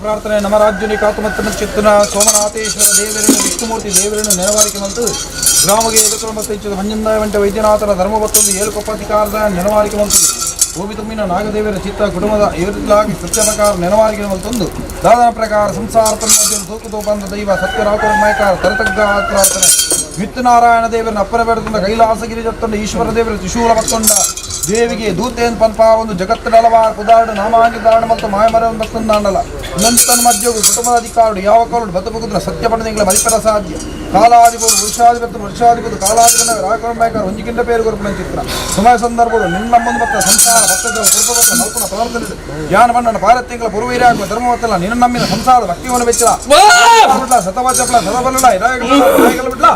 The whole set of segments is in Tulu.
ಪ್ರಾರ್ಥನೆ ನಮ್ಮ ರಾಜ್ಯನಿ ಕಾತು ಮತ್ತು ಚಿತ್ತನ ಸೋಮನಾಥೇಶ್ವರ ದೇವರನ್ನು ವಿಷ್ಣುಮೂರ್ತಿ ದೇವರನ್ನು ನೆನವಾರಿಕೆ ಮಂತು ಗ್ರಾಮಗೆ ಎದುರು ಮತ್ತು ಇಚ್ಛದ ಮಂಜಂದಾಯ ವಂಟ ವೈದ್ಯನಾಥನ ಧರ್ಮವತ್ತೊಂದು ಏಳು ಕೊಪ್ಪಧಿಕಾರದ ನೆನವಾರಿಕೆ ಮಂತು ಭೂಮಿ ತುಂಬಿನ ನಾಗದೇವರ ಚಿತ್ತ ಕುಟುಂಬದ ಏರುಲಾಗಿ ಸತ್ಯ ಪ್ರಕಾರ ನೆನವಾರಿಕೆ ಮಂತೊಂದು ದಾದನ ಪ್ರಕಾರ ಸಂಸಾರ ತನ್ಮಧ್ಯೆ ತೂಕು ತೋಪಂದ ದೈವ ಸತ್ಯರಾಕುರ ಮಯಕಾರ ತರತಗ್ಗ ಪ್ರಾರ್ಥನೆ ವಿತ್ತನಾರಾಯಣ ದೇವರನ್ನ ಅಪ್ಪನ ಬೇಡತುಂಡ ಕೈಲಾಸಗಿರಿ ಜತ್ತೊಂಡ ಈಶ್ವರ ದೇವರ ತ್ರಿಶೂಲ ಬತ್ತೊಂಡ ದೇವಿಗೆ ದೂತೇನ್ ಪನ್ಪ ಒಂದು ಜಗತ್ತಿನಲವಾರ ಪುದಾರಡು ನಾಮಾಂಗಿದಾರಣ ಮತ್ತು ಮಾಯಮರ ಬತ್ತೊಂದಾಂಡಲ ನಂತನ ಮಧ್ಯವು ಕುಟುಂಬದ ಅಧಿಕಾರುಡು ಯಾವ ಕಾಲುಡು ಬತ್ತುಬುಗುದ್ರ ಸತ್ಯ ಪಡೆದಿಂಗಳ ಮರಿಪರ ಸಾಧ್ಯ ಕಾಲಾಧಿಪತಿ ವೃಷಾಧಿಪತಿ ವರ್ಷಾಧಿಪತಿ ಕಾಲಾಧಿಪನ ರಾಘವನಾಯಕರ ಒಂಜಿಕಿಂಡ ಪೇರು ಕೊರಪಣ ಚಿತ್ರ ಸಮಯ ಸಂದರ್ಭಗಳು ನಿನ್ನ ಮುಂದೆ ಬತ್ತ ಸಂಸಾರ ಭಕ್ತದ ಕುರುಪದ ಮಲ್ಪನ ಪ್ರಾರ್ಥನೆ ಜ್ಞಾನ ಬಣ್ಣನ ಭಾರತಿಂಗಳ ಪೂರ್ವೀರಾಗುವ ಧರ್ಮವತ್ತಲ್ಲ ನಿನ್ನ ನಂಬಿನ ಸಂಸಾರದ ಭಕ್ತಿಯನ್ನು ಬೆಚ್ಚಲ ಬಿಡ್ಲ ಸತವಾಚಪ್ಲ ಸದಬಲ್ಲ ಇರಾಯಗಳ ಬಿಡ್ಲ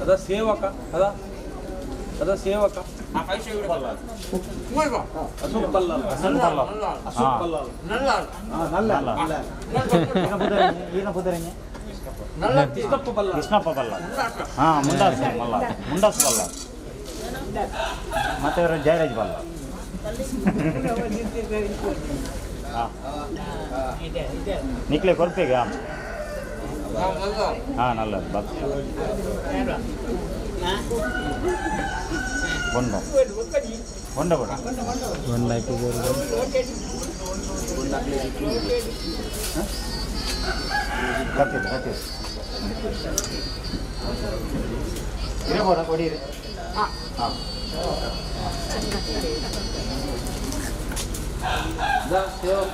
ಅದ ಸೇವಕ ಅದ ಅದ ಸೇವಕ ಅಶೋಕ್ ಬಲ್ಲಾಲ್ ಅಶೋಕ್ ಬಲ್ಲಾಲ್ ಕೃಷ್ಣಪ್ಪ ಬಲ್ಲಾಲ್ ಕೃಷ್ಣಪ್ಪ ಬಲ್ಲಾಲ್ ಹಾಂ ಮುಂಡಾಸ್ ಬಲ್ಲಾಲ್ ಮುಂಡಾಸ್ ಬಲ್ಲಾಲ್ ಮತ್ತೆ ಅವರು ಜಯರಾಜ್ ಬಲ್ಲಾಲ್ ಹಾಂ ನಿಕ್ಲೆ ಕೊರ್ಪೆಗೆ ಹಾಂ ನಲ್ಲ ಬಸ್ ಬೊಂಡ ಬೊಂಡ ಬೊಂಡ ಕತ್ತಿದೆ ಕತ್ತಿದೆ ಇರಬೋಡ ಕೊಡಿರಿ ಹಾಂ ಸೇವಕ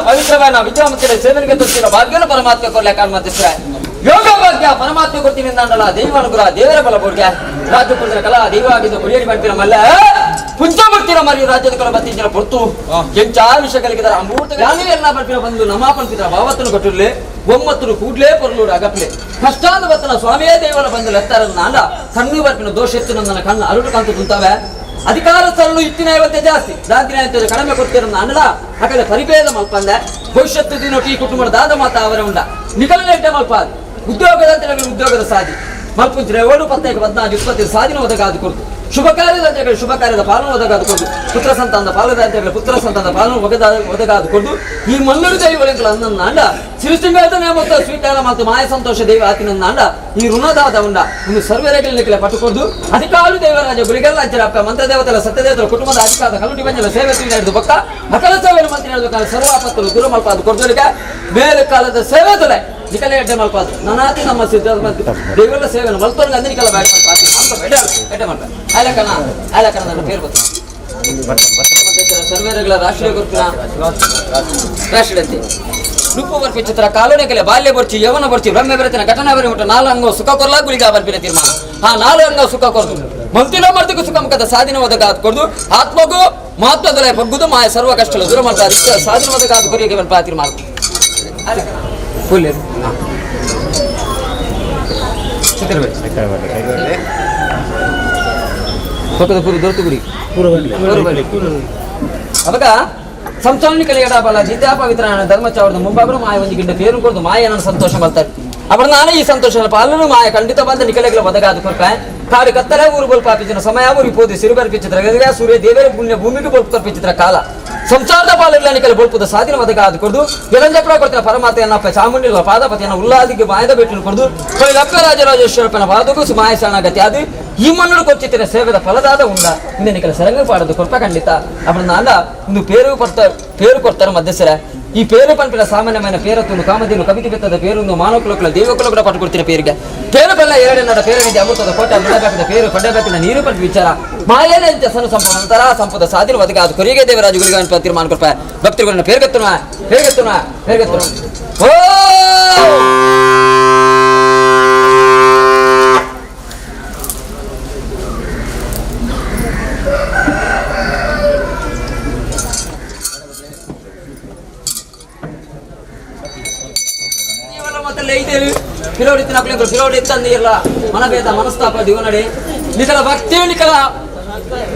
ಪವಿತ್ರವಾದ ವಿದ್ಯಾಮಂತಿರ ಸೇವನಿಗೆ ತೋರಿಸಿದ ಭಾಗ್ಯನ ಪರಮಾತ್ಮ ಕೊಡ್ಲೆ ಕಾಣ್ಮತಿಸ್ರೆ ಯೋಗ ಭಾಗ್ಯ ಪರಮಾತ್ಮ ಕೊಡ್ತೀನಿ ಅಂದಲ್ಲ ದೈವ ಅನುಗ್ರಹ ದೇವರ ಬಲ ಬೋರ್ಗೆ ರಾಜ್ಯ ಪುರುಷರ ಕಲಾ ದೈವ ಆಗಿದ್ದು ಕುಡಿಯಡಿ ಮಾಡ್ತೀರ ಮಲ್ಲ. ಪುಂಚಮೂರ್ತಿರ ಮರಿ ರಾಜ್ಯದ ಕೊಲ ಬತ್ತಿಂಚಿನ ಪೊರ್ತು ಎಂಚ ವಿಷಯ ಕಲಿಕಿದಾರ ಅಮೂರ್ತ ಯಾನೇ ಎಲ್ಲ ಬರ್ಪಿನ ಬಂದು ನಮಾ ಪನ್ಪಿದ್ರ ಭಾವತ್ತನು ಕಟ್ಟುರ್ಲೆ ಒಮ್ಮತ್ತನು ಕೂಡ್ಲೇ ಪೊರ್ಲೂಡು ಅಗಪ್ಲೆ ಕಷ್ಟಾದ ಬತ್ತನ ಸ್ವಾಮಿಯೇ ದೇವರ ಬಂದು ಲೆತ್ತಾರ ನಾಂಡ ಕಣ್ಣು ಬರ್ಪಿನ ದೋಷ ಎತ್ತು ನನ್ನ ಕಣ್ಣು ಅರುಟು ಕಾಂತು ತುಂತಾವೆ ಅಧಿಕಾರ ಸರಳು ಇತ್ತಿನ ಇವತ್ತೆ ಜಾಸ್ತಿ ದಾಂತಿನ ಕಡಿಮೆ ಕೊಡ್ತೀರ ನಾನಲ್ಲ ಅಕಡೆ ಪರಿಭೇದ ಮಲ್ಪಂದೆ ಭವಿಷ್ಯತ್ತು ದಿನೋಟಿ ಈ ಕುಟುಂಬದ ದಾದ ಮಾತ ಅವರ ಉಂಡ ನಿಕಲನೆಂಟೆ ಮಲ್ಪಾದ ಉದ್ಯೋಗದ ಉದ್ಯೋಗದ ಸಾಧಿ ಮಲ್ಪುಂಚಿನ 7 14 14 25 ಸಾಧಿನ ಒದಗಾದು ಕೊಡ್ತು ಶುಭ ಕಾರ್ಯದ ಶುಭ ಕಾರ್ಯದ ಪಾಲನ ಒದಗಾದು ಕೊಡ್ತು ಪುತ್ರ ಸಂತಾನದ ಪಾಲದ ಪುತ್ರ ಸಂತಾನದ ಪಾಲನ ಒದಗಾದು ಕೊಡ್ದು ಈ ಮಲ್ಲರು ದೈವಗಳ ಅಂದ ಸಿರಿಸಿಂಗಾತನೇ ಮತ್ತು ಸ್ವೀಕಾರ ಮತ್ತು ಮಾಯ ಸಂತೋಷ ದೈವ ಆತಿನಂದ ಈ ಋಣದಾದ ಉಂಡ ಇನ್ನು ಸರ್ವರೆಗಳಿಗೆ ಪಟ್ಟುಕೊಡ್ದು ಅಧಿಕಾರು ದೇವರಾಜ ಗುರಿಗೆಲ್ಲ ಅಂಚರಪ್ಪ ಮಂತ್ರದೇವತೆಲ್ಲ ಸತ್ಯದೇವತರ ಕುಟುಂಬದ ಅಧಿಕಾರದ ಕಲುಟಿ ಬಂಜಲ ಸೇವೆ ಹಿಡಿದು ಬಕ್ಕ ಅಕಲ ಸೇವೆಯನ್ನು ಮಂತ್ರಿ ಹಿಡಿದು ಸರ್ವ ಆಪತ್ತಲು ದೂರ ಮಲ್ಪಾದು ಕೊಡ್ದೋಲಿಕ್ಕೆ ಬೇರೆ ಕಾಲದ ಸೇವೆ ತೊಲೆ ನಿಕಲೆ ಎಡ್ಡೆ ಮಲ್ಪಾದು ನಾನಾತಿ ನಮ್ಮ ಸಿದ್ಧ ದೇವರ ಸೇವೆಯನ್ನು ಮಲ್ತೋರ್ಗೆ ಅಂದ್ರೆ ನಿಕಲ ಬೇಡ ಮಲ್ಪಾತಿ ಅಂತ ಬೇಡ ಎಡ್ಡೆ ಮಲ್ಪ ಆಲಕನ ಆಲಕನ ನನ್ನ పేರು ಗೊತ್ತು ಸರ್ವೇರಗಳ ರಾಷ್ಟ್ರೀಯ ಗುರುತಿನ ರಾಷ್ಟ್ರೀಯಂತೆ ನುಪ್ಪು ಬರ್ಪಿ ಚಿತ್ರ ಕಾಲೋನಿಕಲೆ ಬಾಲ್ಯ ಬರ್ಚಿ ಯವನ ಬರ್ಚಿ ಬ್ರಹ್ಮ ಬೆರೆತಿನ ಘಟನಾ ಬರಿ ಮುಟ್ಟ ನಾಲು ಅಂಗ ಸುಖ ಕೊರ್ಲಾ ಗುಳಿಗ ಬರ್ಪಿನ ತೀರ್ಮಾನ ಆ ನಾಲು ಅಂಗ ಸುಖ ಕೊರ್ದು ಮಲ್ತಿನ ಮರ್ದಿಗೂ ಸುಖ ಮುಖದ ಸಾಧಿನ ಒದಗಾದ್ ಕೊರ್ದು ಆತ್ಮಗೂ ಮಹತ್ವದೊಲೆ ಪಗ್ಗುದು ಮಾಯ ಸರ್ವ ಕಷ್ಟಲು ದೂರ ಮಾಡ್ತಾ ಸಾಧಿನ ಒದಗಾದ ಕೊರಿಯಗೆ ಬರ್ಪಾ ತೀರ್ಮಾನ ಫುಲ್ ಅವಾಗ ಸಂಸಾರನಿಕಲಿ ಎಡಬಲ್ಲ ಜಿದ್ಯಾ ಪವಿತ್ರ ಧರ್ಮ ಚಾವರದ ಮುಂಬಾಗಲು ಮಾಯ ಒಂದು ಗಿಡ್ಡ ಪೇರು ಕೊಡ್ದು ಮಾಯ ನನ್ನ ಸಂತೋಷ ಬರ್ತಾರೆ ಅప్పుడు ನಾನೇ ಈ ಸಂತೋಷ ಪಾಲನು ಮಾಯ ಖಂಡಿತ ಬಂದ ನಿಕಲೆಗಳ ಒದಗಾದು ಕೊರ್ಪ ಕಾಡು ಕತ್ತಲೆ ಊರು ಬೊಲ್ಪ ಸಮಯ ಊರಿ ಪೋದು ಸಿರುಬರ್ ಪಿಚ್ಚಿತ್ರ ಸೂರ್ಯ ದೇವರ ಪುಣ್ಯ ಭೂಮಿಗೆ ಬೊಲ್ಪ ತರ್ಪಿಚಿತ್ರ ಕಾಲ ಸಂಸಾರದ ಪಾಲಿಲ್ಲ ನಿಕಲೆ ಬೊಲ್ಪದ ಸಾಧಿನ ಒದಗಾದು ಕೊಡ್ದು ಎಲಂಜಪುರ ಕೊಡ್ತಿನ ಪರಮಾತೆಯನ್ನಪ್ಪ ಚಾಮುಂಡಿರುವ ಪಾದಪತಿಯನ್ನು ಉಲ್ಲಾದಿಗೆ ಮಾಯದ ಭೇಟಿಯನ್ನು ಕೊಡ್ದು ಲಪ್ಪ ರಾಜರಾಜೇಶ್ವರಪ್ಪನ ಪಾದಕ್ಕೂ ಮಾಯ ಶರಣಾಗತಿ ಅದು ಈ ಮಣ್ಣು ಕೊಚ್ಚಿತ್ತಿನ ಸೇವೆದ ಫಲದಾದ ಉಂಡ ಇಂದ ನಿಕಲ ಸರಂಗ ಪಾಡದು ಕೊರ್ಪ ಖಂಡಿತ ಅప్పుడు ನಾಂಡ ಒಂದು ಪೇರು ಕೊಡ್ತಾರೆ పేరు కొడతారు మధ్యసర ఈ పేరు పంపిన సామాన్యమైన పేరత్తును కామధేను కవిత పెద్దದ పేరుంದು ಮಾನವకులకు ದೇವకులకు కూడా పట్టుకొడుతున్న పేరుగా పేరు పల్ల ఏడన్నడ పేరు మీద అమృతದ కోట ముడబెక్కದ పేరు కొండబెక్కిన నీరు పంపి విచాರ మాయనే ಸನು ಸಂಪದ ಸಂಪದ ಸಾಧಿನ ಒದಗಾದು ಕೊರಿಗೆ ದೇವರಾಜುಗಳಿಗೆ ಅಂತ ತೀರ್ಮಾನ ಕೊಡ್ಪ ಭಕ್ತರುಗಳನ್ನ పేరుಗೆತ್ತುನ పేరుಗೆತ್ತುನ పేరుಗೆತ್ತುನ ಓ ಮನಭೇದ ಮನಸ್ತಾಪ ದಿವನಡೆ ನಿಕಲ ಭಕ್ತಿ ನಿಕಲ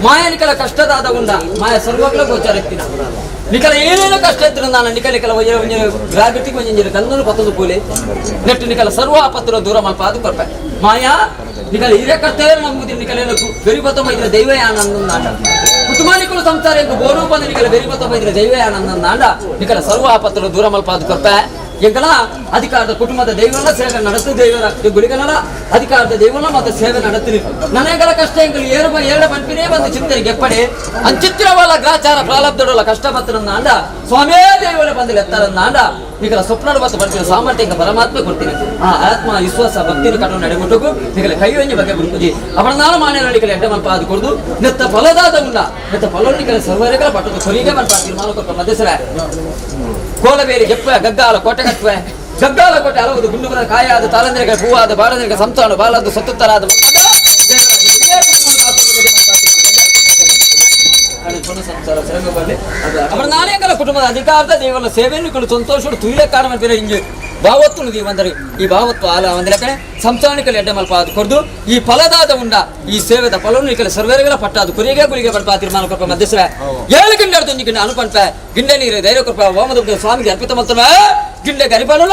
ಮಾಯ ನಿಕಲ ಕಷ್ಟದಾದ ಉಂಡ ಮಾಯ ಸರ್ವಗ್ಲ ಗೋಚಾರ ಇತ್ತಿನ ನಿಕಲ ಏನೇನು ಕಷ್ಟ ಇತ್ತು ನಾನು ನಿಕಲ ನಿಕಲ ಗ್ರಾವಿಟಿಗೆ ಒಂಜಿ ಗಂಧನು ಪತ್ತದು ಪೂಲೆ ನೆಟ್ಟು ನಿಕಲ ಸರ್ವ ಆಪತ್ತಿನ ದೂರ ಮಲ್ಪ ಅದು ಕೊರ್ಪೆ ಮಾಯಾ ನಿಕಲ ಹಿರಿಯ ಕರ್ತವ್ಯ ನಂಬುದಿ ನಿಕಲ ಬೆರಿಬತ್ತ ಮೈದ್ರ ದೈವ ಆನಂದ ಕುಟುಂಬ ಸಂಸಾರ ಎಂಕು ಬೋರು ಬಂದು ನಿಕಲ ಬೆರಿಬತ್ತ ಮೈದ್ರ ದೈವ ಆನಂದ ನಿಕಲ ಸರ್ವ ಆಪತ್ತಿನ ದೂರ ಮಲ್ಪ ಅದು ಕೊರ್ಪೆ ಎಂಕಲ ಅಧಿಕಾರದ ಕುಟುಂಬದ ದೈವನ ಸೇವೆ ನಡೆಸು ದೈವರ ಗುಳಿಗನಲ್ಲ ಅಧಿಕಾರದ ದೈವನ ಮತ್ತೆ ಸೇವೆ ನಡೆಸ್ತೀನಿ ನನಗಲ ಕಷ್ಟ ಎಂಕಲು ಏಳು ಏಳು ಪಂಪಿನೇ ಬಂದು ಚಿಂತನೆ ಗೆಪ್ಪಡೆ ಅಂಚಿತ್ರವಲ್ಲ ಗ್ರಾಚಾರ ಪ್ರಾಲಬ್ಧಡಲ್ಲ ಕಷ್ಟ ಬತ್ತರನ್ನ ಅಂಡ ಸ್ವಾಮಿಯೇ ದೈವನ ಬಂದು ಎತ್ತಾರನ್ನ ಅಂಡ ನಿಕಲ ಸ್ವಪ್ನ ಮತ್ತು ಬರ್ತೀನಿ ಸಾಮರ್ಥ್ಯ ಪರಮಾತ್ಮ ಕೊಡ್ತೀನಿ ಆ ಆತ್ಮ ವಿಶ್ವಾಸ ಭಕ್ತಿನ ಕಟ್ಟು ನಡೆಗುಟ್ಟకు ನಿಕಲ ಕೈಯೊಂಜಿ ಬಗ್ಗೆ ಬಿಡ್ಪುಜಿ ಅವಳ ನಾನು ಮಾನ್ಯ ನಿಕಲ ಎಡ್ಡ ಮಲ್ಪ ಅದು ಕೊಡ್ದು ನೆತ್ತ ಫಲದಾದ ಉಂಡ ನೆತ್ತ ಫಲ ನಿಕಲ ಸರ್ವರೆಗಳ ಪಟ್ಟದ ಕೊರಿಗೆ ಮಲ್ಪ ತೀರ್ಮಾನ ಕೊಟ್ಟ ಮಧ್ಯಸರ ಕೋಲಬೇರಿ ಗೆಪ್ಪ ಗಗ್ಗಾಲ ಕೋಟೆ ಕಟ್ಟುವೆ ಗಗ್ಗಾಲ ಕೋಟೆ ಹಲವುದು ಗುಂಡುಬರ ಕಾಯಾದ ತಾಳಂದ್ರಿಗ ಹೂವಾದ ಬಾಳಂದ್ರಿಗ ಸಂತಾನ ಬಾಲದು ಸತ್ತುತ್ತರಾದ ನಾನೇಕಲ ಕುಟುಂಬದ ಅಧಿಕಾರದ ದೇವರ ಸೇವೆಯನ್ನು ಸಂತೋಷ ತುಯಿಲೆ ಕಾರಣ ಹಿಂಗೆ ಭಾವತ್ವನು ದೀವಂದರೆ ಈ ಭಾವತ್ವ ಆಲ ಒಂದರೆ ಕಡೆ ಸಂಸಾರನಿಕಲ ಎಡ್ಡೆ ಮಲ್ಪ ಅದು ಕೊಡ್ದು ಈ ಫಲದಾದ ಉಂಡ ಈ ಸೇವೆದ ಫಲವನ್ನು ಈ ಕಡೆ ಸರ್ವೇರಗಳ ಪಟ್ಟಾದು ಕುರಿಗೆ ಗುಳಿಗೆ ಬಲ್ಪ ತೀರ್ಮಾನ ಕೊಪ್ಪ ಮಧ್ಯಸ್ರ ಏಳು ಗಿಂಡ ಗಿಂಡ ಅನುಪಂಪ ಗಿಂಡ ನೀರು ಧೈರ್ಯ ಕೊಪ್ಪ ಹೋಮದ ಸ್ವಾಮಿಗೆ ಅರ್ಪಿತ ಮಲ್ತನ ಗಿಂಡ ಗರಿಬಾನು.